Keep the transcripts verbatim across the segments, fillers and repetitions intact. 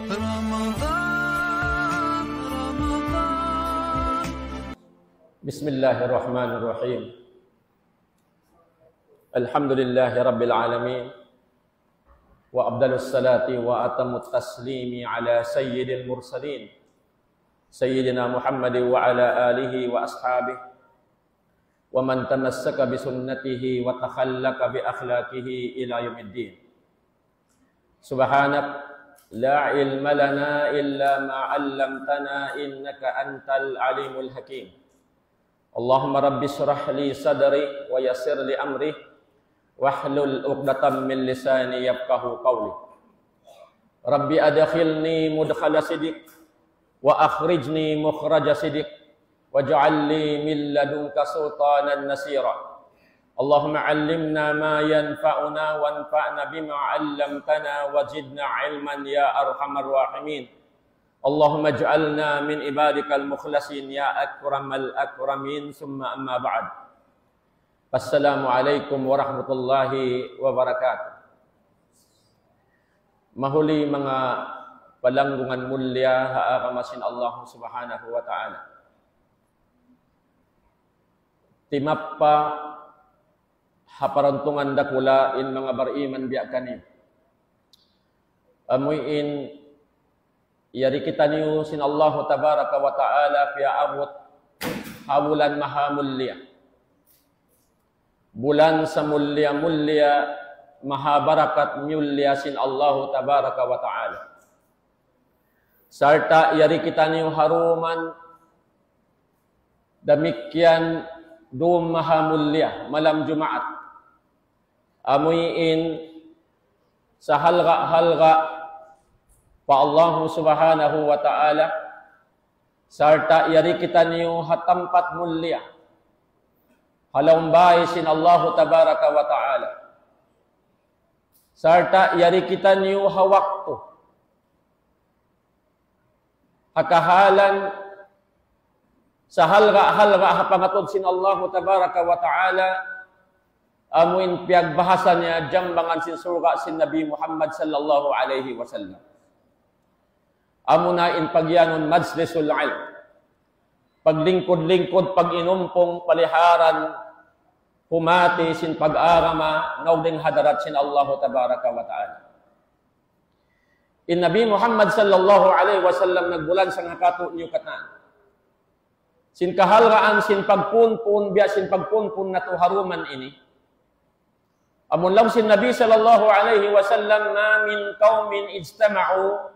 رمضان، رمضان. بسم الله الرحمن الرحيم. الحمد لله رب العالمين. وأفضل الصلاة وأتم التسليم على سيد المرسلين سيدنا محمد وعلى آله وأصحابه ومن تمسك بسنته وتخلق بأخلاقه إلى يوم الدين. سبحانك لا علم لنا إلا ما علمتنا إنك أنت العليم الحكيم. اللهم رب اشرح لي صدري ويسر لي أمري واحلل عقدة من لساني يفقهوا قولي. رب أدخلني مدخل صدق وأخرجني مخرج صدق واجعل لي من لدنك سلطانا نصيرا. اللهم علمنا ما ينفعنا وانفعنا بما علمتنا وزدنا علما يا أرحم الراحمين. اللهم اجعلنا من عبادك المخلصين يا أكرم الأكرمين. ثم أما بعد. السلام عليكم ورحمة الله وبركاته. Mahuli manga palanggungan mulia ha agama sin Allah Subhanahu wa Ta'ala. Timappa ha paruntungan dakula' in manga bariman biya' kaniyu. Amu in yari kitaniyu sin Allahu Tabaraka wa Ta'ala piyaabut ha bulan maha mulia. Bulan samulliya-mulliya, maha barakat mulia sin Allahu Tabaraka wa Ta'ala. Sarta' yari kitaniyu ha dum damikkiyan dum maha mulia, malam Jumaat. Amu in sahalga'-halga' pa Allahu Subhanahu wa Ta'ala, sarta' yari kitaniyu ha tampat mulia, ha lawm bay sin Allahu Tabaraka wa Ta'ala, sarta' yari kitaniyu ha waktu, ha kahalan sahalga'-halga' ha pangatud sin Allahu Tabaraka wa Ta'ala, amu in piyagbahasa niya jambangan sin surga' sin Nabi Muhammad sallallahu alayhi wasallam. Amuna in pagiyanun majlisul ilm. Paglingkud-lingkud, pag-inumpung, paliharan, humati sin pag-agama, naug dayn ha hadarat sin Allahu Tabaraka wa Ta'ala. In Nabi Muhammad sallallahu alayhi wasallam nagbulan sa ngakatu niyu katan. Sin kahalgaan sin pagpunpun, biya' sin pagpunpun natu' ha dum ini. Amun laung sin Nabi sallallahu alayhi wasallam, ما من قوم اجتمعوا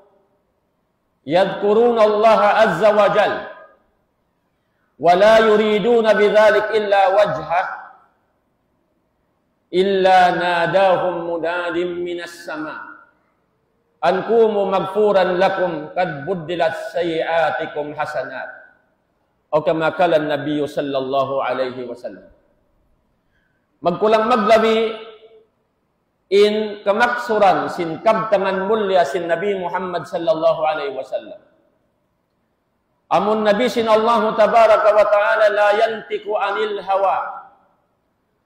يذكرون الله عز وجل ولا يريدون بذلك إلا وجهه إلا ناداهم مناد من السماء أن قوموا مغفورا لكم قد بدلت سيئاتكم حسنات. أو كما قال النبي صلى الله عليه وسلم. Magkulang maglabi in kamaksuran sin kabtangan mulia sin Nabi Muhammad sallallahu alayhi wasallam. Amun Nabi sin Allahu Tabaraka wa Ta'ala لا ينطق عن الهوى.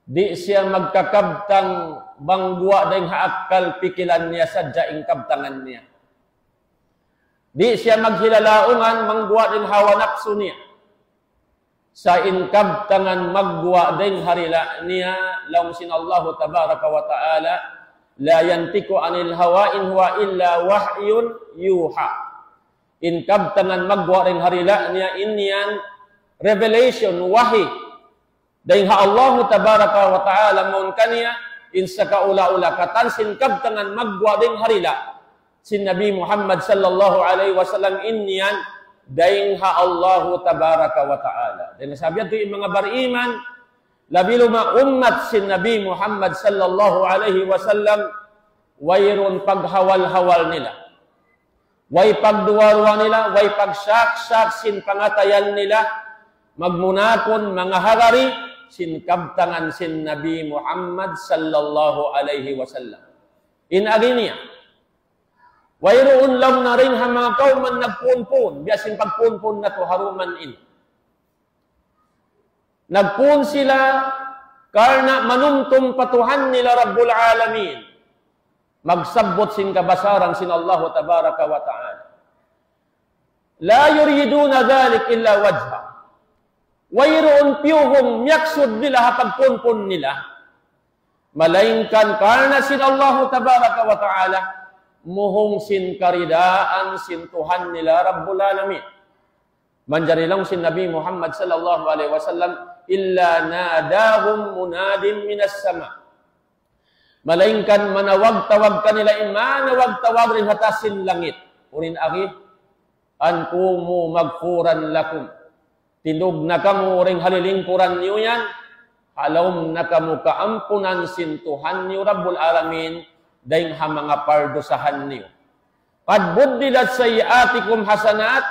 Di' siya magkakabtang bang guwa' dayn ha akkal pikilan niya sadja in kabtangan niya. Di' siya maghilalaungan bang guwa' dayn hawa napsu niya. Sa' in kabtangan magguwa' dayn ha dila' niya, laung sin Allahu Tabaraka wa Ta'ala, لا ينطق عن الهوى إن هو إلا وحي يوحى. In kabtangan magguwa' dayn ha dila' niya, in yan revelation, wahi. Dayn ha Allahu Tabaraka wa Ta'ala mawn kaniya, in sakaula-ula katan sin kabtangan magguwa' dayn ha dila' sin Nabi Muhammad sallallahu alayhi wasallam in yan dayn ha Allahu Tabaraka wa Ta'ala. Dayn ha sabab yadtu in manga bariman, labi luma' ummat sin Nabi Muhammad sallallahu alayhi wasallam, wayruun paghawal-hawal nila. Way pagduwa-ruwa nila, way pagsaksak sin pangatayan nila, magmunakun mangahagari sin kabtangan sin Nabi Muhammad sallallahu alayhi wasallam. In agi niya, wayruun laung na dayn ha manga kawman nagpunpun, biya' sin pagpunpun natu' ha dum ini. Nagpun sila karna' manumtum pa Tuhan nila Rabbul Alamin. magsabbut sin kabasaran sin Allahu Tabaraka wa Ta'ala. لا يريدون ذلك إلا وجهه. Wayruun piyuhung miyaksud nila ha pagpunpun nila, malaingkan karna' sin Allahu Tabaraka wa Ta'ala, muhung sin karidaan sin Tuhan nila Rabbul Alamin. Manjari laung sin Nabi Muhammad sallallahu alayhi wasallam, إلا ناداهم مناد من السماء. Malaingkan manawag-tawag kanila in manawag-tawag dayn ha taas sin langit. Unu in agi, أن قوموا مغفورا لكم. Tindug na kamu dayn ha lilingkuran niyu yan, ha lawm na kamu kaampunan sin Tuhan niyu Rabbul Alamin, dayn ha manga pardusahan niyu. قد بدلت سيئاتكم حسنات,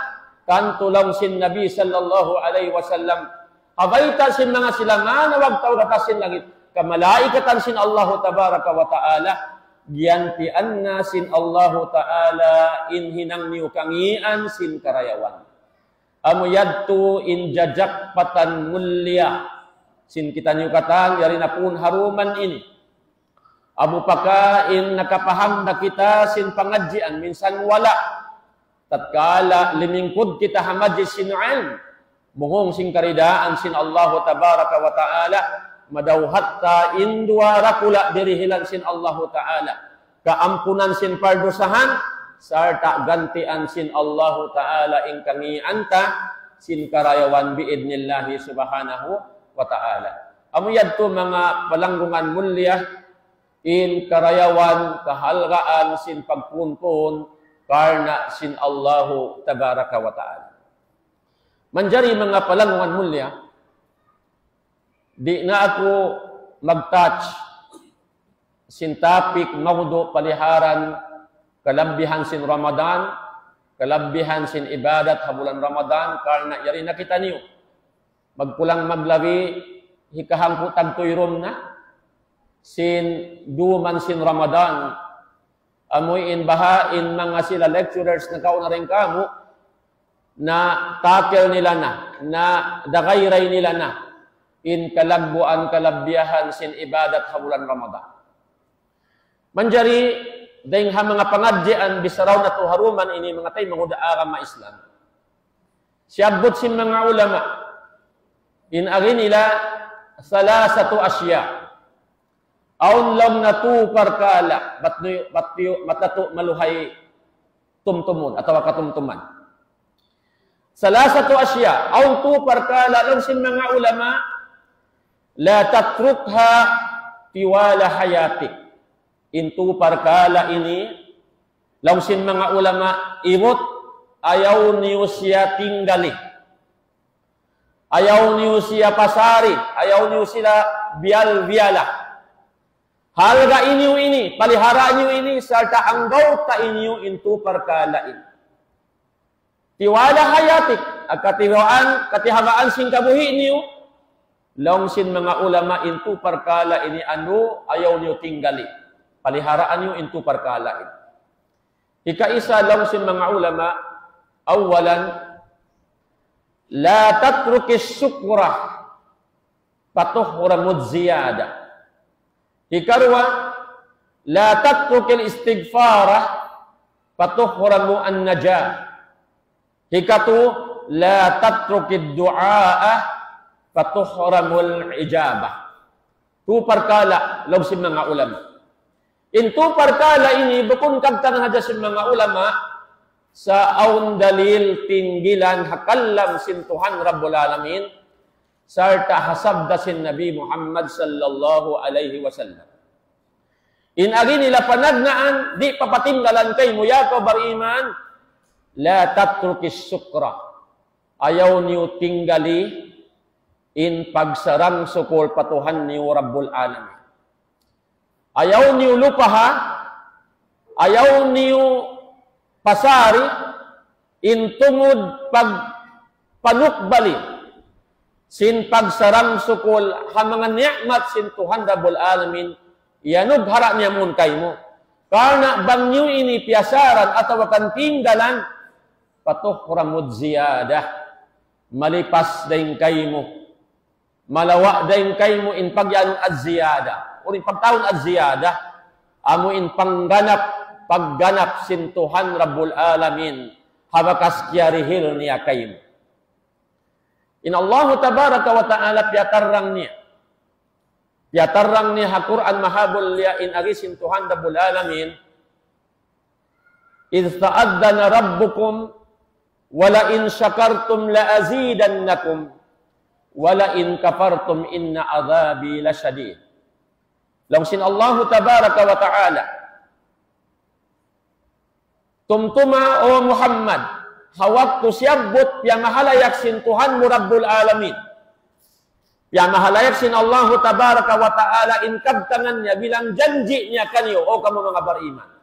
tantu laung sin Nabi sallallahu alayhi wasallam, ha bayta' sin manga sila manawag-tawag ha taas sin langit, kamalaikatan sin Allahu Tabaraka wa Ta'ala, giyantian na sin Allahu Ta'ala in hinang niyu kangīan sin karayawan. Amu yadtu in jajakpatan mulliya sin kitaniyu katan, yari na pun ha duman ini. Amu pa ka in nakapaham na kita sin pangadjian, minsan wala'. Tatkala limingkud kita ha majlis sin ilm, muhung sin karidaan sin Allahu Tabaraka wa Ta'ala, madawhat ta in duwa dakula' dirihilan sin Allahu Ta'ala. Kaampunan sin pardusahan, sarta' gantian sin Allahu Ta'ala in kangīan ta sin karayawan bi'idhnillahi subhanahu wa ta'ala. Amu yadtu manga palanggungan mulliya, in karayawan kahalgaan sin pagpunpun karna' sin Allahu Tabaraka wa Ta'ala. Manjari manga palanggungan mulliya, di' na aku mag-touch sin topic mawdu' paliharan kalabbihan sin Ramadan, kalabbihan sin ibadat ha bulan Ramadan, karna' yari na kitaniyu. Magkulang maglabi, hikahangpu' tagtuyrum na sin duman sin Ramadan. Amu in baha' in manga sila lecturers nakauna dayn kāmu', na-tackle nila na, nadagayray nila na in kalagguan kalabbihan sin ibadat ha bulan Ramadan. Manjari, dayn ha manga pangadjian bichara natu' ha duman ini, manga taymanghud ha agama Islam. Siyabbut sin manga ulama, in agi nila ثلاثة أشياء. Awn laung nila tū parkala', bat niyu, bat niyu, matatu' maluhay tumtumun, atawa katumtuman. ثلاثة أشياء, awn tū parkala' laung sin manga ulama, لا تتركها طوال حياتك. In tū parkala' ini, laung sin manga ulama, ibut, ayaw niyu siya tinggali. Ayaw niyu siya pasari, ayaw niyu sila biyal-biyala. Halga' niyu ini, palihara niyu ini, sarta' anggawta' niyu in tū parkala' ini. طوال حياتك, ha katihabaan, katihabaan sin kabuhi' niyu, laung sin manga ulama in tū parkala' ini unu, ayaw niyu tinggali. Paliharaan niyu in tū parkala' ini. Hikaisa laung sin manga ulama, أولا, لا تترك الشكر فتحرم الزيادة. Hikaruwa, لا تترك الاستغفار فتحرم النجاة. Hikatū, لا تترك الدعاء فتحرم الإجابة. Tū parkala', laung sin manga ulama. In tū parkala' ini bukun kagtang hadja sin manga ulama, sa' awn dalil tinggilan ha kalam sin Tuhan Rabbul Alamin, sarta' ha sabda sin Nabi Muhammad sallallahu alayhi wasallam. In agi nila panagnaan, di' papatinggalan kaymu ya kaw bariman, لا تترك الشكر. Ayaw niyu tinggali in pagsarang-sukul pa Tuhan niyu Rabbul Alamin. Ayaw niyu lupaha, ayaw niyu pasari, in tungud pagpanukbali sin pagsarang-sukul ha manga ni'mat sin Tuhan Rabbul Alamin, iyanughara' niya mawn kaymu. Karna' bang niyu ini piyasaran atawa kan tinggalan, فتحرم الزيادة. Malipas dayn kaymu. Malawa' dayn kaymu in pagiyanun az-ziyada. Unu in pagtawagun az-ziyada, Amu in pangganap, pagganap sin Tuhan Rabbul Alamin, ha bakas kiyarihil niya kaymu. In Allahu Tabaraka wa Ta'ala piyatarrang niya. Piyatarrang niya ha Qur'an Mahamulliya in agi sin Tuhan Rabbul Alamin, إذ تأذن ربكم لئن شكرتم لأزيدنكم ولئن كفرتم إن عذابي لشديد. Laung sin Allahu Tabaraka wa Ta'ala, tumtuma, O Muhammad, ha waktu siyabbut piyamahalayak sin Tuhan mu Rabbul Alamin. Piyamahalayak sin Allahu Tabaraka wa Ta'ala in kabtangan niya bilang janji' niya kaniyu, O kamu manga bariman.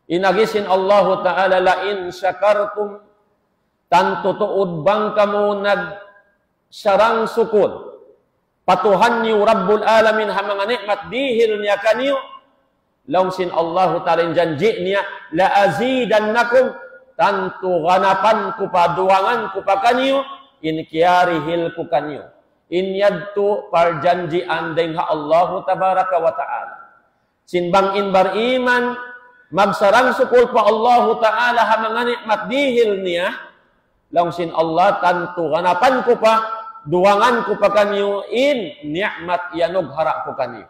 In agi sin Allahu Ta'ala, لئن شكرتم, tantu tuud bang kamu nagsarang-sukul pa Tuhan niyu Rabbul Alamin ha manga ni'mat dihil niya kaniyu, laung sin Allahu Ta'ala in janji' niya, لأزيدنكم, tantu ganapan ku pa, duwangan ku pa kaniyu, in kiyarihil ku kaniyu. In yadtu parjanjian dayn ha Allahu Tabaraka wa Ta'ala. Sin bang in bariman, magsarang-sukul pa Allahu Ta'ala ha manga ni'mat dihil niya, laung sin Allah, tantu ganapan ku pa, duwangan ku pa kaniyu in ni'mat iyanughara' ku kaniyu.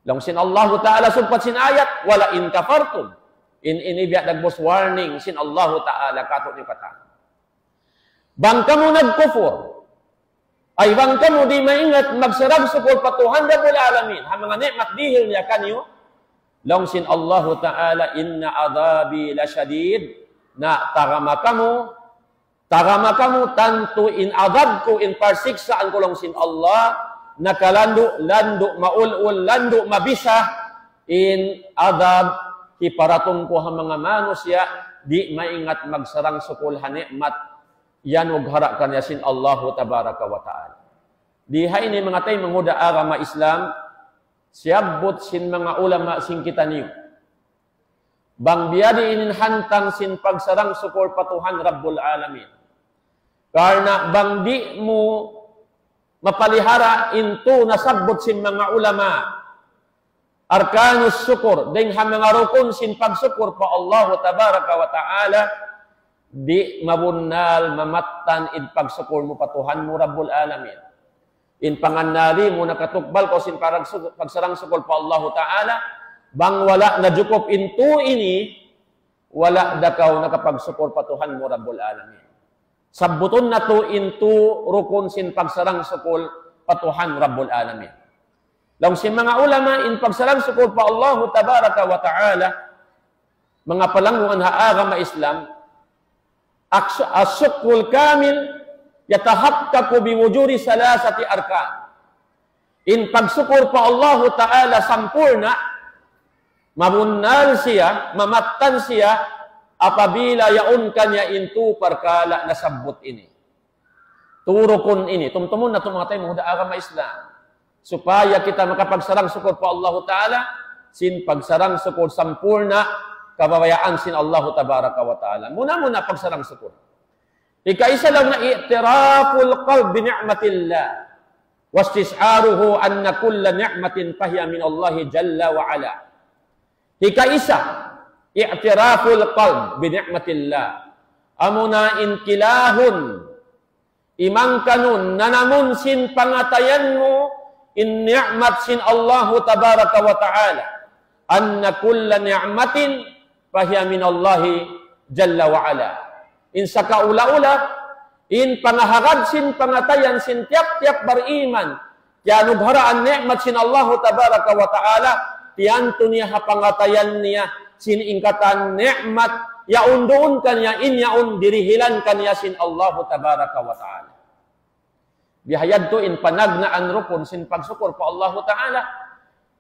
Laung sin Allahu Ta'ala sugpat sin ayat, ولئن كفرتم. In ini biya' dagbus warning sin Allahu Ta'ala kātu'niyu katan. Bang kamu nagkufur, ay bang kamu di' maingat magsarang-sukul pa Tuhan Rabbul Alamin, ha manga ni'mat dihil niya kaniyu, laung sin Allahu Ta'ala, إن عذابي لشديد, na tagama kamu, tagama kamu, tantu in adab ku, in parsiksaan ku laung sin Allah, nakalandu'-landu', maul-ul, landu', mabisa, in adab hiparatung ku ha manga manusiya' di' maingat magsarang-sukul ha ni'mat iyanughara' kaniya sin Allahu Tabaraka wa Ta'ala. Di ha ini manga taymanghud ha agama Islam, siyabbut sin manga ulama sin kitaniyu. Bang biyadiin in hantang sin pagsarang-sukul pa Tuhan Rabbul Alamin. Karna' bang di' mu mapalihara in tū nasabbut sin manga ulama, arkanus sukur, dayn ha manga rukun sin pagsukur pa Allahu Tabaraka wa Ta'ala, di' mabunnal mamattan in pagsukur mu pa Tuhan mu Rabbul Alamin. In pangannali mu nakatukbal kaw sin paragsu-, pagsarang-sukul pa Allahu Ta'ala, bang wala' najukup in tū ini, wala' da kaw nakapagsukur pa Tuhan mu Rabbul Alamin. Sabbutun natu' in tū rukun sin pagsarang-sukul pa Tuhan Rabbul Alamin. Laung sin manga ulama, in pagsarang-sukul pa Allahu Tabaraka wa Ta'ala, manga palanggungan ha agama Islam, aks-, الشكر الكامل يتحقق بوجود ثلاثة أركان. In pagsukur pa Allahu Ta'ala sampurna', mabunnal siya, mamattan siya, apabila yaun kaniya in tū parkala' nasabbut ini. Tū rukun ini, tumtumun natu' manga taymanghud ha agama Islam. Supaya kita makapagsarang-sukul pa Allahu Ta'ala, sin pagsarang-sukul sampurna', kabayaan sin Allahu Tabaraka wa Ta'ala. Muna-muna pagsarang-sukul. Hikaisa laung niya اعتراف القلب بنعمة الله واستشعاره أن كل نعمة فهي من الله جل وعلا. Hikaisa, اعتراف القلب بنعمة الله. Amuna in kilahun, imangkanun, nanamun sin pangatayan mu, in ni'mat sin Allahu Tabaraka wa Ta'ala. أن كل نعمة فهي من الله جل وعلا. In sakaula-ula, in pangahagad sin pangatayan sin tiyap-tiyap bariman, kiyanugharaan ni'mat sin Allahu Tabaraka wa Ta'ala, tiyantu niya ha pangatayan niya, sin in katan ni'mat, yaun duun kaniya, in yaun dirihilan kaniya sin Allahu Tabaraka wa Ta'ala. Bihayadtu in panagnaan rukun sin pagsukur pa Allahu Ta'ala.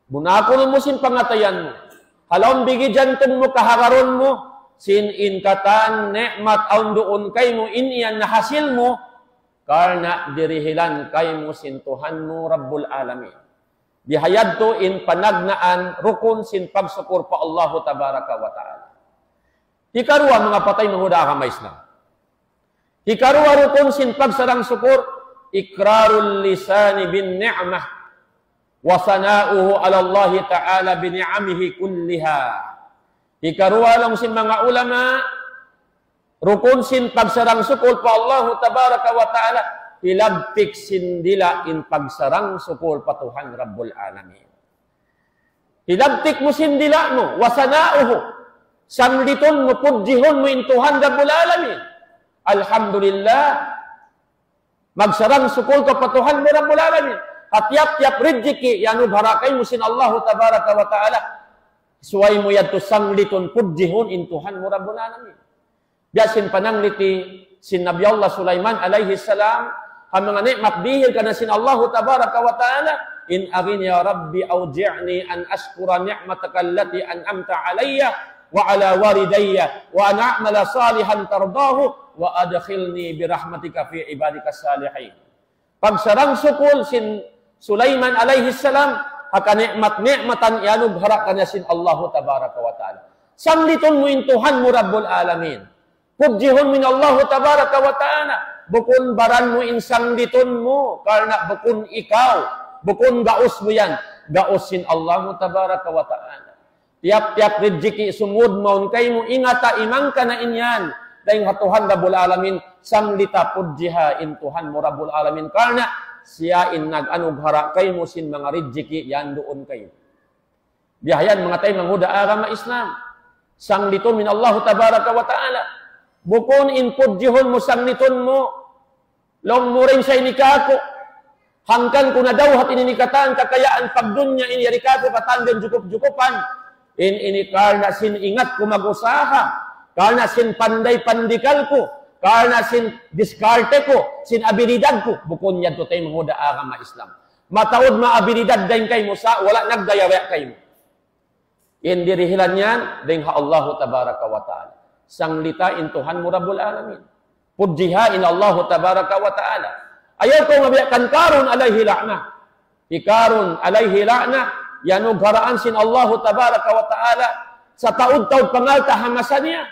Bunakun mu sin pangatayan mu. Halaum bigi jantung mu, kahagarun mu, sin in katan ni'mat awn duun kaymu, in yan nahasil mu, karna' dirihilan kaymu sin Tuhan mu Rabbul Alamin. Bihayadtu in panagnaan rukun sin pagsukur pa Allahu Tabaraka wa Ta'ala. Hikaruwa, manga patay manghud ha agama Islam. Hikaruwa rukun sin pagsarang-sukul, إقرار اللسان بالنعمة وثناؤه على الله تعالى بنعمه كلها. Hikaruwa laung sin manga ulama, rukun sin pagsarang-sukul pa Allahu Tabaraka wa Ta'ala, hilabtik sin dila' in pagsarang-sukul pa Tuhan Rabbul Alamin. Hilabtik mu sin dila' mu, وثناؤه. Sanglitun mu, pudjihun mu in Tuhan Rabbul Alamin. Alhamdulillah. Magsarang-sukul kaw pa Tuhan mu Rabbul Alamin. Ha tiyap-tiyap rijiki' iyanugara' kaymu sin Allahu Tabaraka wa Ta'ala, subay mu yadtu sanglitun, pudjihun in Tuhan mu Rabbul Alamin. Biya' sin panangliti sin Nabi Allah Sulaiman alayhi salam, ha manga ni'mat dihil kaniya sin Allahu Tabaraka wa Ta'ala, إن أرني ربي أوزعني أن أشكر نعمتك التي أنعمت علي وعلى والدي وأن أعمل صالحا ترضاه وأدخلني برحمتك في عبادك الصالحين. Pagsarang-sukul sin Sulaiman alayhi salam, ha kani'mat-ni'matan iyanugara' kaniya sin Allahu Tabaraka wa Ta'ala. Sanglitun mu in Tuhan mu Rabbul Alamin. Pudjihun mu in Allahu Tabaraka wa Ta'ala. Bukun baran mu in sanglitun mu, karna' bukun ikaw, bukun gaus mu yan. Gaus sin Allahu Tabaraka wa Ta'ala. Tiyap-tiyap rijiki' sumud mawn kaymu, ingata, imangka na in yan dayn ha Tuhan Rabbul Alamin, sanglita, pudjiha in Tuhan mu Rabbul Alamin, karna' siya in nag-anugara' kaymu sin manga rijiki' yan duun kaymu. Biya' yan manga taymanghud ha agama Islam. Sanglitun mu in Allahu Tabaraka wa Ta'ala. Bukun in pudjihun mu, sanglitun mu. Laung mu dayn sa ini kāku'. Hangkan ku nadawhat in ini katan kakayaan pagdunya ini yari kāku' katan dayn jukup-jukupan. In ini karna' sin ingat ku mag-usaha. Karna' sin panday pandikal ku. Karna' sin diskarte ku. Sin abilidad ku. Bukun yadtu taymanghud ha agama Islam. Mataud ma abilidad dayn kaymu sa' wala' nagdaya biya' kaymu. In dirihilan yan dayn ha Allahu Tabaraka wa Ta'ala. Sanglita in Tuhan mu Rabbul Alamin. Pudjiha in Allahu Tabaraka wa Ta'ala. Ayaw kaw mabiya' kan Karun alayhi la'na. Hi Karun alayhi la'na, iyanugaraan sin Allahu Tabaraka wa Ta'ala, sataud-taud pangalta' ha masa niya.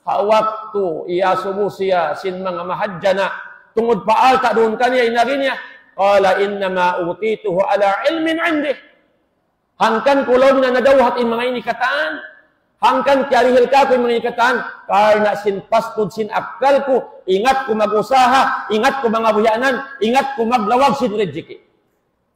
Ha waktu iyasubu siya sin manga mahadjana', tungud pa alta' duun kaniya in agi niya, قال إنما أوتيته على علم عندي. Hangkan ku laung niya nadawhat in manga ini katan, hangkan kiyarihil kāku' in manga ini katan, karna' sin pastud sin akkal ku, ingat ku mag-usaha, ingat ku mangabuhianan, ingat ku maglawag sin rijiki'.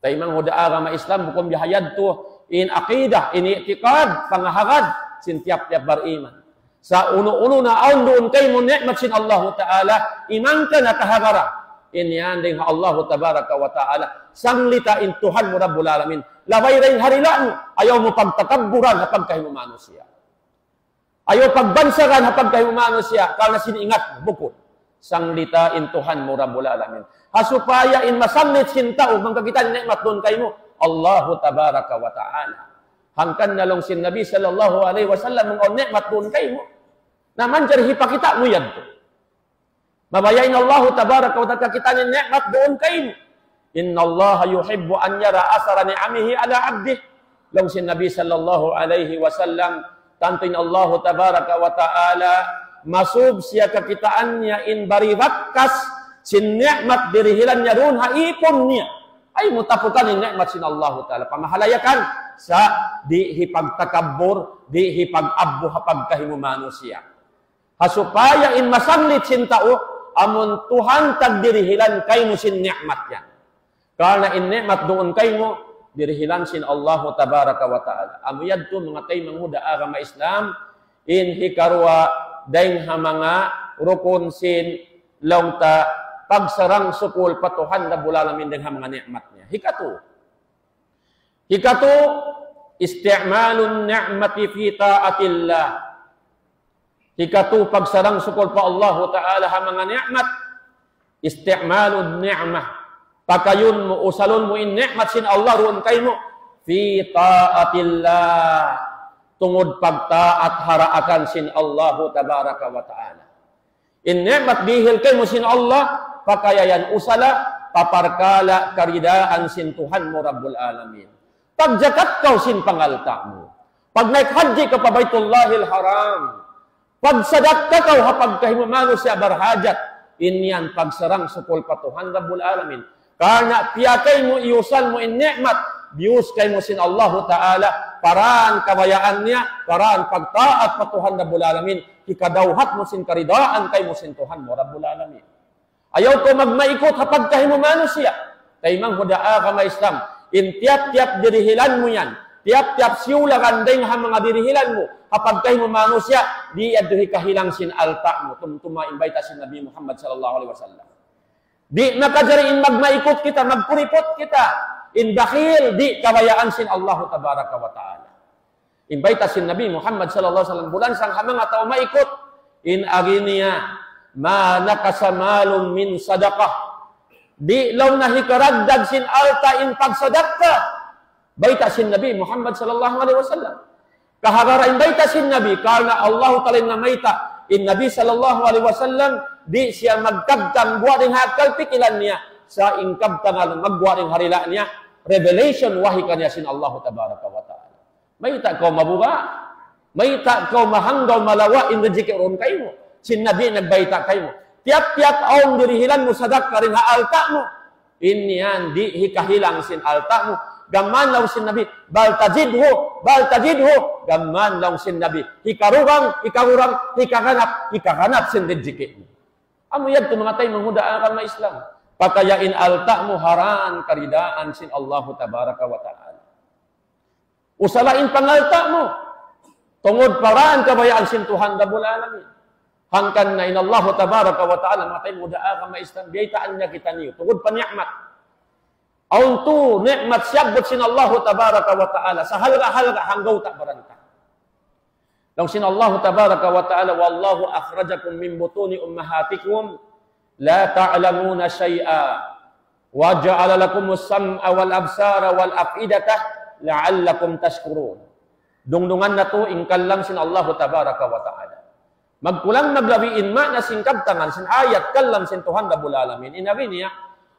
Taymanghud ha agama Islam, bukun biya' ha yadtu in aqidah, in i'tiqad, pangahagad sin tiyap-tiyap bariman. Sa' unu-unu na awn duun kaymu ni'mat sin Allahu Ta'ala, imangka na kahagara. In yan dayn ha Allahu Tabaraka wa Ta'ala. Sanglita in Tuhan mu Rabbul Alamin. Labay dayn ha dila' mu, ayaw mu pagtakabburan ha pagkahi mu manusiya'. Ayaw pagbansagan ha pagkahi mu manusiya', karna' sin ingat mu, bukun. Sanglita in Tuhan mu Rabbul Alamin. Ha supaya in masanglit sin tau, mangkakita' ni'mat duun kaymu, Allahu Tabaraka wa Ta'ala. Hangkan na laung sin Nabi sallallahu alayhi wasallam, awn ni'mat duun kaymu. Na manjari hipakita' mu yadtu. Mabaya' in Allahu Tabaraka wa Ta'ala kakita' niya in ni'mat duun kaymu. إن الله يحب أن يرى أثر نعمه على عبده. Laung sin Nabi sallallahu alayhi wasallam, tantu in Allahu Tabaraka wa Ta'ala, masub siya kakitaan niya in bari bakas sin ni'mat dirihilan niya duun ha ipun niya. Ay mutapukan in ni'mat sin Allahu Ta'ala. Pamahalayakan sa' di' hipagtakabbur, di' hipag-abbu ha pagkahi mu manusiya'. Ha supaya in masanglit sin tau, amun Tuhan tagdirihilan kaymu sin ni'mat yan. Karna' in ni'mat duun kaymu, dirihilan sin Allahu Tabaraka wa Ta'ala. Amu yadtu manga taymanghud ha agama Islam, in hikaruwa dayn ha manga rukun sin laung ta pagsarang-sukul pa Tuhan Rabbul Alamin dayn ha manga ni'mat niya. Hikatu. Hikatu, استعمال النعمة في طاعة الله. Hikatu, pagsarang-sukul pa Allahu Ta'ala ha manga ni'mat. استعمال النعمة. Pakayun mu, usalun mu in ni'mat sin Allah duun kaymu. في طاعة الله. Tungud pagtaat ha daakan sin Allahu Tabaraka wa Ta'ala. In ni'mat dihil kaymu sin Allah, pakaya yan usala pa parkala' karidaan sin Tuhan mu Rabbul Alamin. Pagjakat kaw sin pangalta' mu. Pagnaik hajji kaw pa Baytullahil Haram. Pagsadakka kaw ha pagkahi mu manusiya' barhajat. In yan pagsarang-sukul pa Tuhan Rabbul Alamin. Karna' piyakay mu, iyusal mu in ni'mat biyus kaymu sin Allahu Ta'ala, pa dān kabayaan niya, pa dān pagtaat pa Tuhan Rabbul Alamin, hikadawhat mu sin karidaan kaymu sin Tuhan mu Rabbul Alamin. Ayaw kaw magmaikut ha pagkahi mu manusiya'. Taymanghud ha agama Islam, in tiyap-tiyap dirihilan mu yan, tiyap-tiyap siyulagan dayng ha manga dirihilan mu, ha pagkahi mu manusiya', di' yadtu hikahilang sin alta' mu, tumtuma in bayta' sin Nabi Muhammad sallallahu alayhi wasallam. Di' makajari in magmaikut kita, magkuriput kita. In bakhil, di' kabayaan sin Allahu Tabaraka wa Ta'ala. In bayta' sin Nabi Muhammad sallallahu alayhi wasallam, bulan sang ha manga tau maikut, in agi niya, ما نقص مال من صدقة. Di' laung niya hikaragdag sin alta' in pagsadakka. Bayta' sin Nabi Muhammad sallallahu alayhi wasallam. Kahagarain bayta' sin Nabi, karna' Allahu Ta'ala in namayta', in Nabi sallallahu alayhi wasallam, di' siya magkabtang guwa' dayn ha akkal pikilan niya, sa' in kabtangan magguwa' dayn ha dila' niya, revelation, wahi kaniya sin Allahu Tabaraka wa Ta'ala. Mayta' kaw mabuga', mayta' kaw mahanggaw malawa' in rijiki' duun kaymu. Sin Nabi nagbayta' kaymu. Tiyap-tiyap awn dirihilan mu sadakka dayn ha alta' mu. In yan di' hikahilang sin alta' mu. Gām laung sin Nabi, بل تزيده، بل تزيده. Gām laung sin Nabi, hikarugang, hikarugang, hikaganap, hikaganap sin rijiki' mu. Amu yadtu manga taymanghud ha agama Islam. Pakaya in alta' mu ha dān karidaan sin Allahu Tabaraka wa Ta'ala. Usala in pangalta' mu. Tungud pa dān kabayaan sin Tuhan Rabbul Alamin. Hangkan na in Allahu Tabaraka wa Ta'ala, manga taymanghud ha agama Islam, biyaytaan niya kitaniyu. Tungud pa ni'mat. Awn tū ni'mat siyabbut sin Allahu Tabaraka wa Ta'ala, sahalga'-halga' hanggaw ta' baranta. Laung sin Allahu Tabaraka wa Ta'ala, والله أخرجكم من بطون أمهاتكم لا تعلمون شيئا وجعل لكم السمع والأبصار والأفئدة لعلكم تشكرون. Dungdungan natu' in kalam sin Allahu Tabaraka wa Ta'ala. Magkulang maglabi in maana sin kabtangan sin ayat kalam sin Tuhan Rabbul Alamin. In agi niya,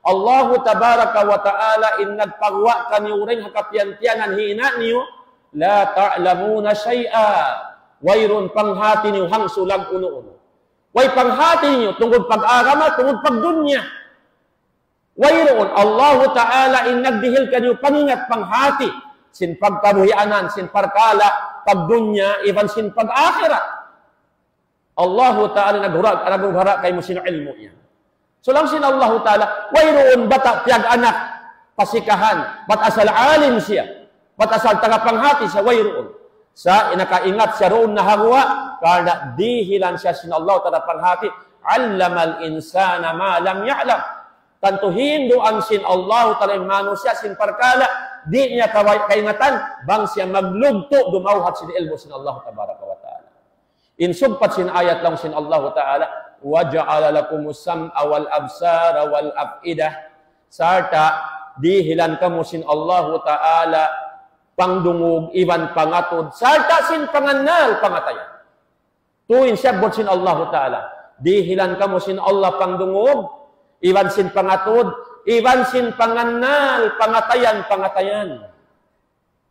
Allahu Tabaraka wa Ta'ala in nagpaguwa' kaniyu dayn ha kapiyantiyanan hinang niyu, لا تعلمون شيئا. Wayruun panghati niyu hangsulag unu-unu. Way panghati niyu, tungud pag-agama, tungud pagdunya. Wayruun, Allahu Ta'ala in nagdihil kaniyu pangingat panghati, sin pagkabuhianan, sin parkala', pagdunya, iban sin pag-akhirat. Allahu Ta'ala naghura-, naghugara kaymu sin ilmu' yan. So laung sin Allahu Ta'ala, wayruun bata' piyag-anak, pasikahan, bat asal alim siya, bat asal taga panghati siya, wayruun. Sa' nakaingat siya duun na ha guwa', karna' dihilan siya sin Allahu Ta'ala panghati, علم الإنسان ما لم يعلم. Tantu hinduan sin Allahu Ta'ala in manusiya' sin parkala', di' niya kaway-, kaingatan, bang siya maglugtu' dumawhat sin ilmu' sin Allahu Tabaraka wa Ta'ala. In sugpat sin ayat laung sin Allahu Ta'ala, وجعل لكم السمع والأبصار والأفئدة. Sarta' dihilan kamu sin Allahu Ta'ala pangdungug iban pangatud, sarta' sin pangannal pangatayan. Tū in siyabbut sin Allahu Ta'ala. Dihilan kamu sin Allah pangdungug, iban sin pangatud, iban sin pangannal pangatayan-pangatayan.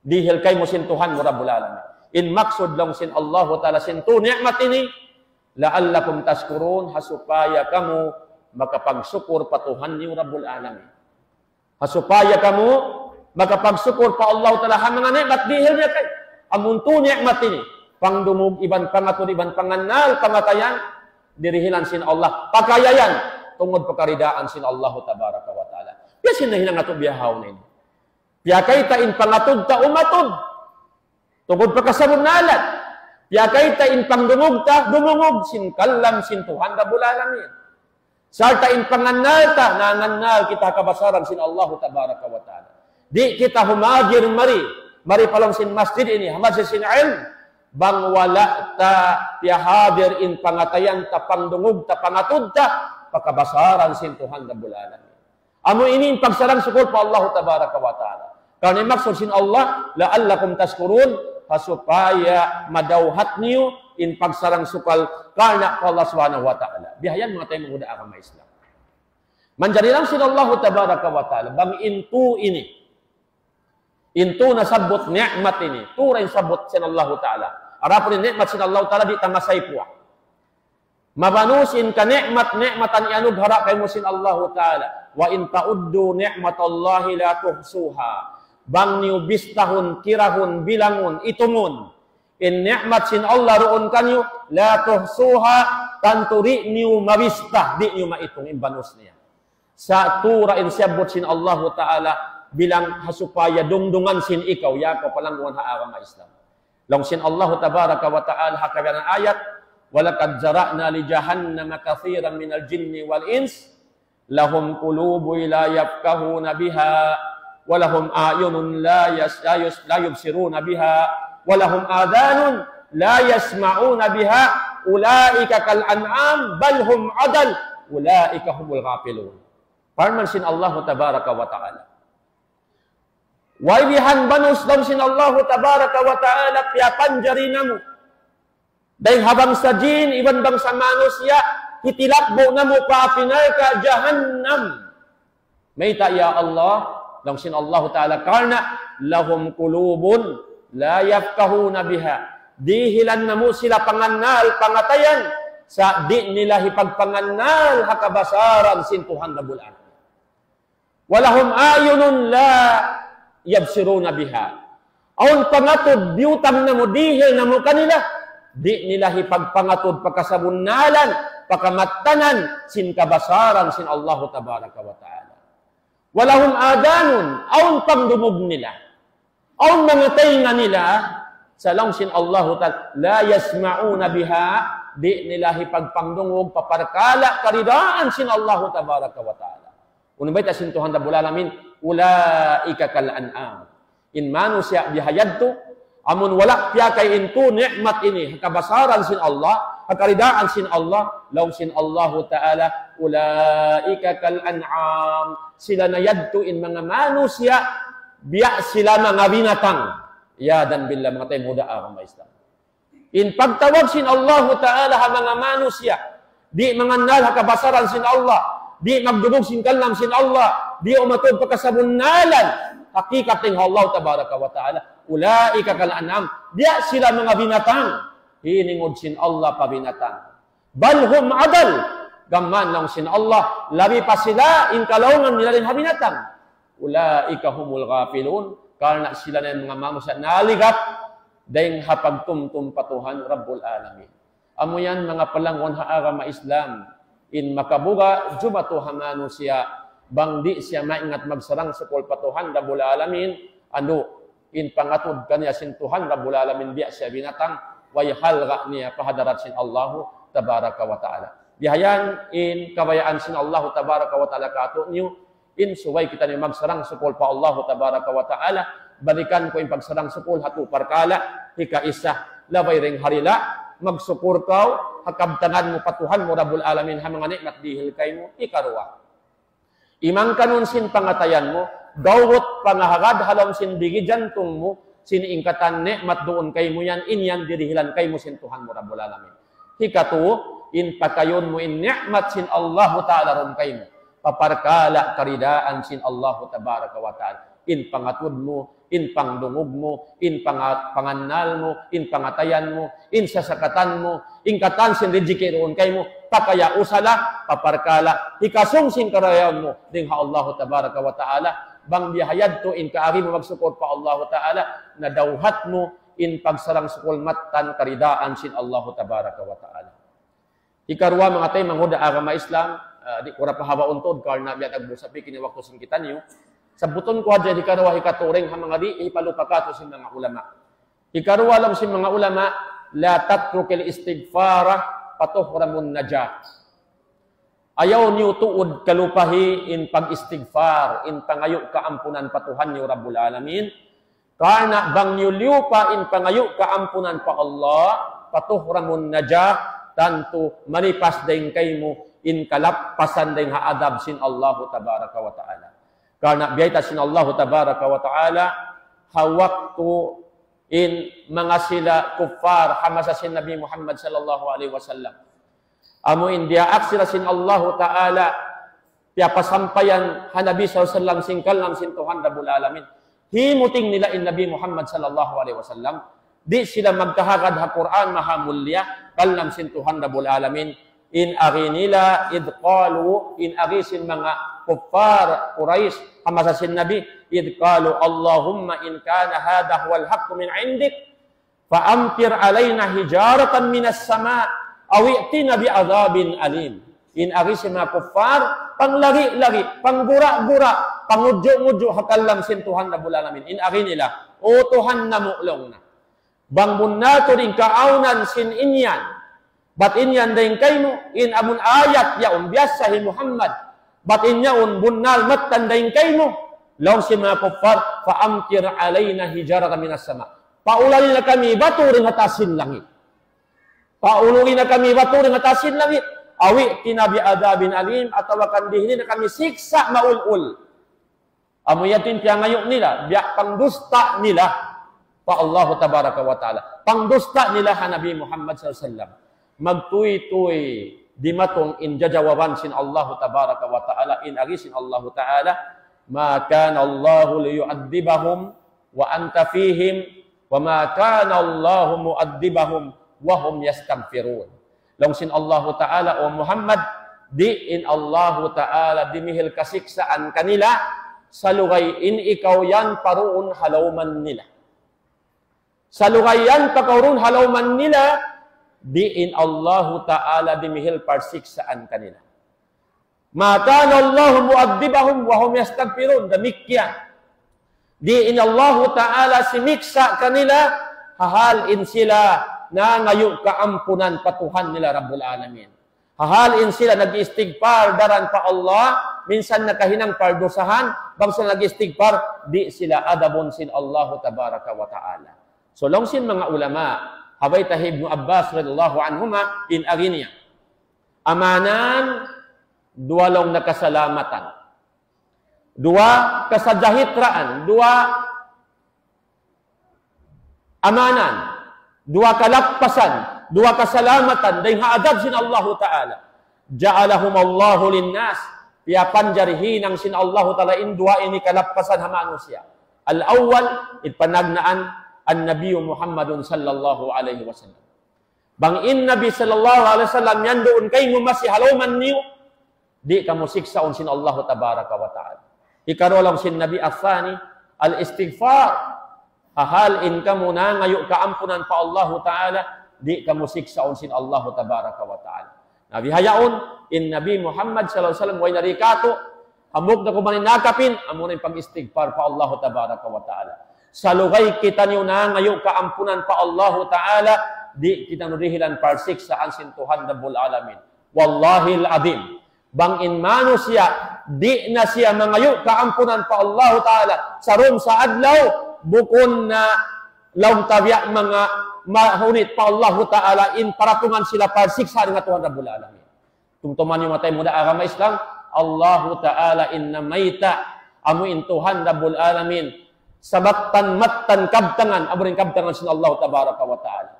Dihil kaymu sin Tuhan mu Rabbul Alamin. In maksud laung sin Allahu Ta'ala sin tū ni'mat ini, لعلكم تشكرون, ha supaya kamu makapagsukur pa Tuhan niyu Rabbul Alamin. Ha supaya kamu makapagsukur pa Allahu Ta'ala ha manga ni'mat dihil niya kaymu. Amun tū ni'mat ini, pangdungug iban pangatud iban pangannal pangatayan, dirihilan sin Allah, pakaya yan, tungud pa karidaan sin Allahu Tabaraka wa Ta'ala. Biya' sin nahinang natu' bihaun ini. Piyakayta in pangatud ta umatud. Tungud pa kasabunnalan. Piyakayta in pangdungug ta, dumungug sin kalam sin Tuhan Rabbul Alamin. Sarta' in pangannal ta, nangannal kita kabasaran sin Allahu Tabaraka wa Ta'ala. Di' kita humadir mari, mari pa lawm sin masjid ini, ha masjid sin ilm, bang wala' ta piyahadir in pangatayan ta, pangdungug ta, pangatud ta, pa kabasaran sin Tuhan Rabbul Alamin. Amu ini in pagsarang-sukul pa Allahu Tabaraka wa Ta'ala. Karna' in maksud sin Allah, لعلكم تشكرون, ha supaya madawhat niyu in pagsarang-sukul karna' pa Allah Subhanahu wa Ta'ala. Bihayan manga taymanghud ha agama Islam. Manjari laung sin Allahu Tabaraka wa Ta'ala, bang in tū ini, in tū nasabbut ni'mat ini, tū ra in sabbut sin Allahu Ta'ala. Adapun in ni'mat sin Allahu Ta'ala di' ta masaypuwa. Mabanus in kani'mat-ni'matan iyanughara kaymu sin Allahu Ta'ala. وإن تعدوا نعمة الله لا تحصوها. Bang niyu bistahun, kirahun, bilangun, itungun in ni'mat sin Allah duun kaniyu, لا تحصوها, tantu di' niyu mabista, di' niyu maitung in banus niya. Sa' tura in siyabbut sin Allahu Ta'ala bilang ha supaya dungdungan sin ikaw, ya kaw palangguan ha agama Islam. Laung sin Allahu Tabaraka wa Ta'ala ha kabiyanan ayat, ولقد ذرأنا لجهنم كثيرا من الجن والإنس لهم قلوب لا يفقهون بها ولهم أعين لا يس لا يس لا يبصرون بها ولهم آذان لا يسمعون بها أولئك كالأنعام بل هم أضل أولئك هم الغافلون. Parman sin Allahu Tabaraka wa Ta'ala. Way bihan banus laung sin Allahu Tabaraka wa Ta'ala piyapanjari namu' dayn ha bangsa jin iban bangsa manusiya', hitilakbu' namu' pa api narka' jahannam. Mayta', ya Allah? Laung sin Allahu Ta'ala, karna' لهم قلوب لا يفقهون بها. Dihilan namu' sila pangannal, pangatayan, sa' di' nila hipagpangannal ha kabasaran sin Tuhan Rabbul Alamin. ولهم أعين لا يبصرون بها. Awn pangatud biyutang namu', dihil namu' kanila, di' nila hipagpangatud pa kasabunnalan, pa kamattanan, sin kabasaran sin Allahu Tabaraka wa Ta'ala. ولهم آذان, awn pangdungug nila. Awn manga taynga nila, sa' laung sin Allahu Ta'ala, لا يسمعون بها, di' nila hipagpangdungug pa parkala' karidaan sin Allahu Tabaraka wa Ta'ala. Unu bayta' sin Tuhan Rabbul Alamin, أولئك كالأنعام. In manusiya' biha yadtu, amun wala' piyakay in tū ni'mat ini, ha kabasaran sin Allah, ha karidaan sin Allah, laung sin Allahu Ta'ala, أولئك كالأنعام. Sila na yadtu in manga manusiya', biya' sila manga binatang. Iyadan billah, manga taymanghud ha agama Islam. In pagtawag sin Allahu Ta'ala ha manga manusiya', di' mangannal ha kabasaran sin Allah, di' magdungug sin kalam sin Allah, di' umatud pa kasabunnalan, hakikat dayn ha Allah Tabaraka wa Ta'ala, أولئك كالأنعام, biya' sila manga binatang, hiningud sin Allah pa binatang. بل هم أضل, gam mayan laung sin Allah, labi pa sila in kalaungan nila dayn ha binatang. أولئك هم الغافلون, karna' sila na in manga manusiya' naligat dayn ha pagtumtum pa Tuhan Rabbul Alamin. Amu yan manga palangguan ha agama Islam, in makabuga' jumatu ha manusiya', bang di' siya maingat magsarang-sukul pa Tuhan Rabbul Alamin, andu', in pangatud kaniya sin Tuhan Rabbul Alamin biya' siya binatang, way halga' niya pa hadarat sin Allahu Tabaraka wa Ta'ala. Bihayan in kabayaan sin Allahu Tabaraka wa Ta'ala kātu'niyu, in subay kitaniyu magsarang-sukul pa Allahu Tabaraka wa Ta'ala. Balikan ku in pagsarang-sukul ha tū parkala', hikaisa, labay dayn ha dila, magsukul kaw ha kabtangan mu pa Tuhan mu Rabbul Alamin ha manga ni'mat dihil kaymu. Hikaruwa, imang kanun sin pangatayan mu, gawut pangahagad ha lawm sin bigi jantung mu, sin in katan ni'mat duun kaymu yan, in yan dihilan kaymu sin Tuhan mu Rabbul Alamin. Hikatū, in pakayun mu in ni'mat sin Allahu Ta'ala duun kaymu pa parkala' karidaan sin Allahu Tabaraka wa Ta'ala. In pangatud mu, in pangdungug mu, in panga-, pangannal mu, in pangatayan mu, in sasakatan mu, in katan sin rijiki duun kaymu, pakaya usala, pa parkala' hikasung sin karayawan mu dayn ha Allahu Tabaraka wa Ta'ala. Bang biya' ha yadtu in kaagi mu magsukul pa Allahu Ta'ala, nadawhat mu in pagsarang-sukul mattan karidaan sin Allahu Tabaraka wa Ta'ala. Hikaruwa, manga taymanghud ha agama Islam, ah, di' ku da pahabaun tuud karna' biya' nagbusa pikil in waktu sin kitaniyu. Sabbutun ku hadja hikaruwa, hikatū dayn ha manga di' hipalupa kātu' sin manga ulama. Hikaruwa laung sin manga ulama, لا تترك الاستغفار فتحرم النجاة. Ayaw niyu tuud kalupahi in pag-istighfar, in pangayu' kaampunan pa Tuhan niyu Rabbul Alamin. Karna' bang niyu liyupa in pangayu' kaampunan pa Allah, فتحرم النجاة, tantu malipas dayn kaymu in kalappasan dayn ha adab sin Allahu Tabaraka wa Ta'ala. Karna' biyayta' sin Allahu Tabaraka wa Ta'ala, ha waktu in manga sila kuffar ha masa sin Nabi Muhammad sallallahu alayhi wasallam. Amu in diyaak sila sin Allahu Ta'ala, piyapasampayan ha Nabi sallallahu alayhi wasallam sin kalam sin Tuhan Rabbul Alamin. Himuting nila in Nabi Muhammad sallallahu alayhi wasallam. Di' sila magkahagad ha Qur'an maha mulliya, kalam sin Tuhan Rabbul Alamin. In agi nila, إذ قالوا, in agi sin manga kuffar Quraysh, ha masa sin Nabi, إذ قالوا اللهم إن كان هذا هو الحق من عندك فأمطر علينا حجارة من السماء أو ائتنا بعذاب أليم. In agi sin manga kuffar, panglari-lari, panggura-gura, pangudju'-ngudju' ha kalam sin Tuhan Rabbul Alamin. In agi nila, "O Tuhan namu'," laung na. "Bang bunnal tuud in kaawnan sin in yan, bat in yan dayn kaymu, in amun ayat yaun biyassa hi Muhammad, bat in yaun bunnal mattan dayn kaymu," laung sin manga kuffar, "فأمطر علينا حجارة من السماء." Paulali na kami batu dayn ha taas sin langit. Paulali na kami batu dayn ha taas sin langit. أو ائتنا بعذاب أليم, atawa kan dihili na kami siksa' maul-ul. Amu yadtu in piyangayu' nila, biya' pangdusta nila pa Allahu Tabaraka wa Ta'ala. Pangdusta nila ha Nabi Muhammad sallallahu alayhi wasallam. Magtuy-tuy dimatung in jajawaban sin Allahu Tabaraka wa Ta'ala, in agi sin Allahu Ta'ala, ما كان الله ليعذبهم وأنت فيهم وما كان الله معذبهم وهم يستغفرون. Laung sin Allahu Ta'ala, "O Muhammad, di' in Allahu Ta'ala dimihil kasiksaan kanila, salugay in ikaw yan pa duun ha lawm nila. Salugay yan pa kaw duun ha lawm nila, di' in Allahu Ta'ala dimihil parsiksaan kanila." ما كان الله معذبهم وهم يستغفرون. Damikkiyan. Di' in Allahu Ta'ala simiksa' kanila, ha hal in sila nangayu' kaampunan pa Tuhan nila Rabbul Alamin. Ha hal in sila nag-istigfar daran pa Allah, minsan nakahinang pardusahan, bang sila nag-istigfar, di' sila adabun sin Allahu Tabaraka wa Ta'ala. So, laung sin manga ulama, ha bayta' hi Ibnu Abbas radiyallahu anhuma, in agi niya. Amanan, duwa laung na kasalamatan. Duwa kasajahitraan, duwa amanan, duwa kalappasan, duwa kasalamatan, dayn ha adab sin Allahu Ta'ala. جعلهم الله للناس, piyapanjari hinang sin Allahu Ta'ala in duwa ini kalappasan ha manusiya'. الأول, in panagnaan, النبي محمد صلى الله عليه وسلم. Bang in Nabi sallallahu alayhi wasallam yan duun kaymu masi ha lawm niyu, di' kamu siksaun sin Allahu Tabaraka wa Ta'ala. Hikaruwa laung sin Nabi, الثاني, الاستغفار. Ha hal in kamu nangayu' kaampunan pa Allahu Ta'ala, di' kamu siksaun sin Allahu Tabaraka wa Ta'ala. Na bihaun, in Nabi Muhammad sallallahu alayhi wasallam, way na di' katu', hambuuk na kuman in nakapin, amuna in pag-istigfar pa Allahu Tabaraka wa Ta'ala. Salugay kitaniyu nangayu' kaampunan pa Allahu Ta'ala, di' kitaniyu dihilan parsiksaan sin Tuhan Rabbul Alamin. Wallahil azim. Bang in manusiya', di' na siya mangayu' kaampunan pa Allahu Ta'ala, sarum sa adlaw, bukun na laung ta biya' manga mahunit pa Allahu Ta'ala, in paratungan sila parsiksaan sin Tuhan Rabbul Alamin. Tumtuma niyu mataud mu da agama Islam, Allahu Ta'ala in namayta', amu in Tuhan Rabbul Alamin, sabattan-mattan kabtangan, amu in kabtangan sin Allahu Tabaraka wa Ta'ala.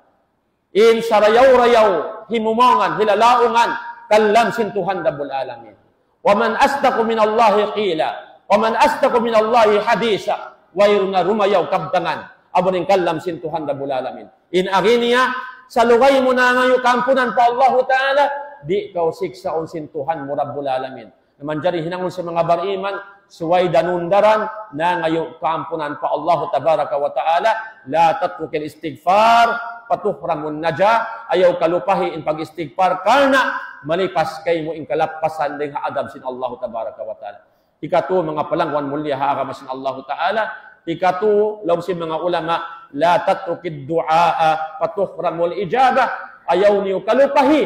In sarayaw-rayaw, himumaungan, hilalaungan, kalam sin Tuhan Rabbul Alamin. ومن أصدق من الله قيلا، ومن أصدق من الله حديثا. Wayruun na dumayaw kabtangan, amu in kalam sin Tuhan Rabbul Alamin. In agi niya, salugay mu nangayu' kaampunan pa Allahu Ta'ala, di' kaw siksaun sin Tuhan mu Rabbul Alamin. Na manjari hinangun sin manga bariman, subay danun daran, nangayu' kaampunan pa Allahu Tabaraka wa Ta'ala, لا تترك الاستغفار فتحرم النجاة, ayaw kalupahi in pag-istigfar, karna' malipas kaymu in kalappasan dayn ha adab sin Allahu Tabaraka wa Ta'ala. Hikatu, manga palangguan mulia ha agama sin Allahu Ta'ala, hikatu, laung sin manga ulama, لا تترك الدعاء فتحرم الإجابة, ayaw niyu kalupahi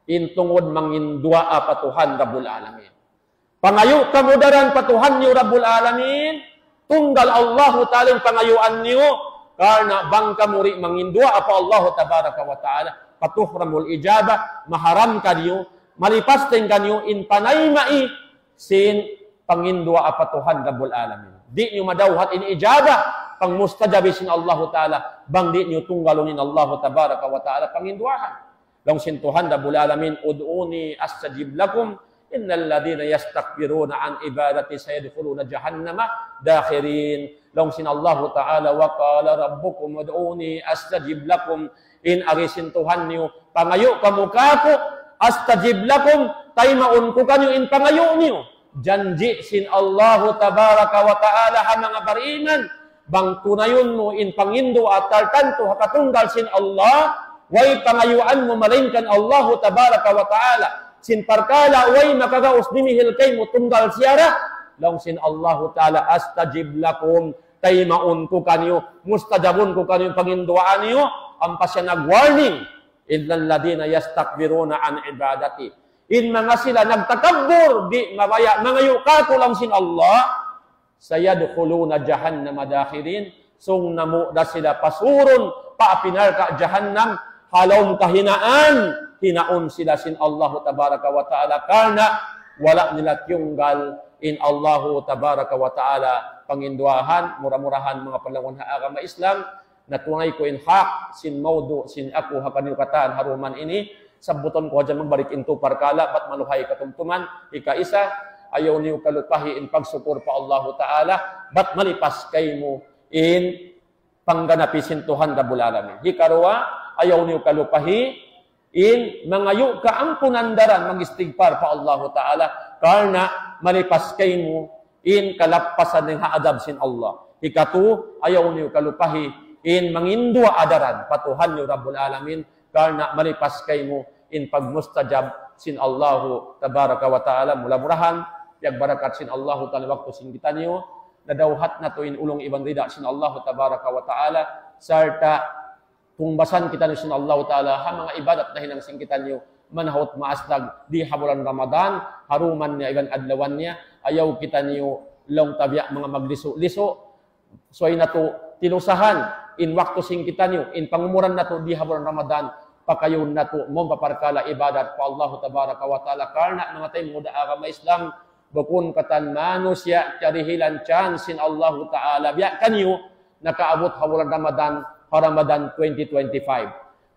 in tungud manginduwaa pa Tuhan Rabbul Alamin. Pangayu' kamu daran pa Tuhan niyu Rabbul Alamin, tunggal Allahu Ta'ala in pangayuan niyu, karna' bang kamu di' manginduwaa pa Allahu Tabaraka wa Ta'ala, فتحرم الإجابة, maharam kaniyu, malipas dayn kaniyu in panayma'i sin panginduwaa pa Tuhan Rabbul Alamin. Di' niyu madawhat in ijabah, pangmustajabi sin Allahu Ta'ala, bang di' niyu tunggalun in Allahu Tabaraka wa Ta'ala panginduwaahan. Laung sin Tuhan Rabbul Alamin, ادعوني أستجب لكم، إن الذين يستكبرون عن عبادتي سيدخلون جهنم داخرين. Laung sin Allahu Ta'ala, وقال ربكم ادعوني أستجب لكم. In agi sin Tuhan niyu, pangayu' kamu kāku', أستجب لكم, taymaun ku kaniyu in pangayu' niyu. Janji' sin Allahu tabaraka wa ta'ala ha manga bariman, bang tunayun mu in panginduwaa tartantu ha katunggal sin Allah, way pangayuan mu malaingkan Allahu tabaraka wa ta'ala. Sin parkala' way makagaus dimihil kaymu tunggal siya ra, laung sin Allahu ta'ala, أستجب لكم, taymaun ku kaniyu, mustajabun ku kaniyu panginduwaa niyu. Ampa siya nag-warning, إلا الذين يستكبرون عن عبادتي. In manga sila nagtakabbur, di' mabaya' mangayu' kāku' laung sin Allah, سيدخلون جهنم داخرين. Sung namu' da sila pasurun pa api narka' jahannam, ha lawm kahinaan, hinaun sila sin Allahu tabaraka wa ta'ala, karna' wala' nila tiyunggal in Allahu tabaraka wa ta'ala panginduwaahan. Mura-murahan, manga palangun ha agama Islam, natunay ku in hak sin mawdu' sin aku ha kaniyu katan ha dum ini. Sabbutun ku hadja magbalik in tū parkala', bat maluhay katumtuman. Hikaisa, ayaw niyu kalupahi in pagsukur pa Allahu ta'ala, bat malipas kaymu in pangganapi sin Tuhan Rabbul Alamin. Hikaruwa, ayaw niyu kalupahi in mangayu' kaampunan daran, mag-istigfar pa Allahu ta'ala, karna' malipas kaymu in kalappasan dayn ha adab sin Allah. Hikatū, ayaw niyu kalupahi in manginduwaa daran pa Tuhan niyu Rabbul Alamin, karna' malipas kaymu in pagmustajab sin Allahu tabaraka wa ta'ala. Mura-murahan, piyagbarakat sin Allahu ta'ala waktu sin kitaniyu, nadawhat natu' in ulung iban rida sin Allahu tabaraka wa ta'ala, sarta' tungbasan kitaniyu sin Allahu ta'ala ha manga ibadat nahinang sin kitaniyu manahut maas nag di ha bulan Ramadan, ha dum niya iban adlawan niya. Ayaw kitaniyu laung ta biya' manga maglisu'-lisu'. Subay natu' tilusahan in waktu sin kitaniyu, in pangumulan natu' di ha bulan Ramadan, pakayun natu' mawn pa parkala' ibadat pa Allahu tabaraka wa ta'ala. Karna' manga taymanghud ha agama Islam, bukun katan manusiya' kiyarihilan chance sin Allahu ta'ala biya' kaniyu, nakaabut ha bulan Ramadan, ha Ramadan twenty twenty-five.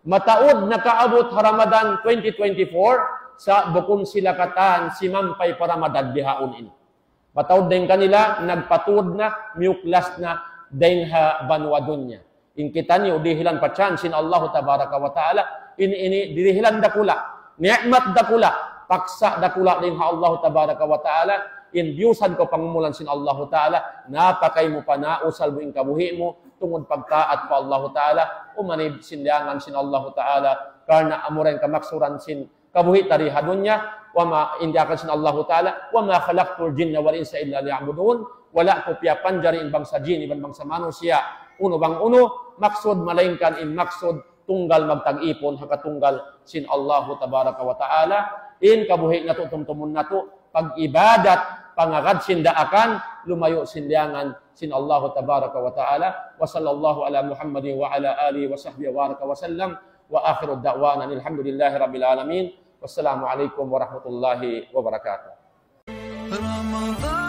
Mataud nakaabut ha Ramadan twenty twenty-four, sa' bukun sila katan simampay pa Ramadan bihaun ini. Mataud dayn kanila, nagpatud na, miyuklas na, dayn ha banwa dunya. In kitaniyu, dihilan pa chance sin Allahu tabaraka wa ta'ala, in ini, dihilan dakula', ni'mat dakula', paksa dakula' dayn ha Allahu tabaraka wa ta'ala, in biyusan kaw pangumulan sin Allahu ta'ala, napakay mu pa, nausal mu in kabuhi' mu, tungud pagtaat pa Allahu ta'ala, umanib sin liyangan sin Allahu ta'ala, karna' amura in kamaksuran sin kabuhi' ta di ha dunya, وما, in diyaakan sin Allahu ta'ala, وما خلقت الجن والإنس إلا ليعبدون, wala' ku piyapanjari in bangsa jin iban bangsa manusiya', unu bang unu, maksud malaingkan in maksud tunggal magtag-ipun ha katunggal sin Allahu tabaraka wa ta'ala. In kabuhi' natu' tumtumun natu', pag-ibadat, pangagad sin daakan, lumayu' sin liyangan sin Allahu tabaraka wa ta'ala. وصلى الله على محمد وعلى آله وصحبه وبارك وسلم. وآخر دعوانا أن الحمد لله رب العالمين. والسلام عليكم ورحمة الله وبركاته. Ramadan.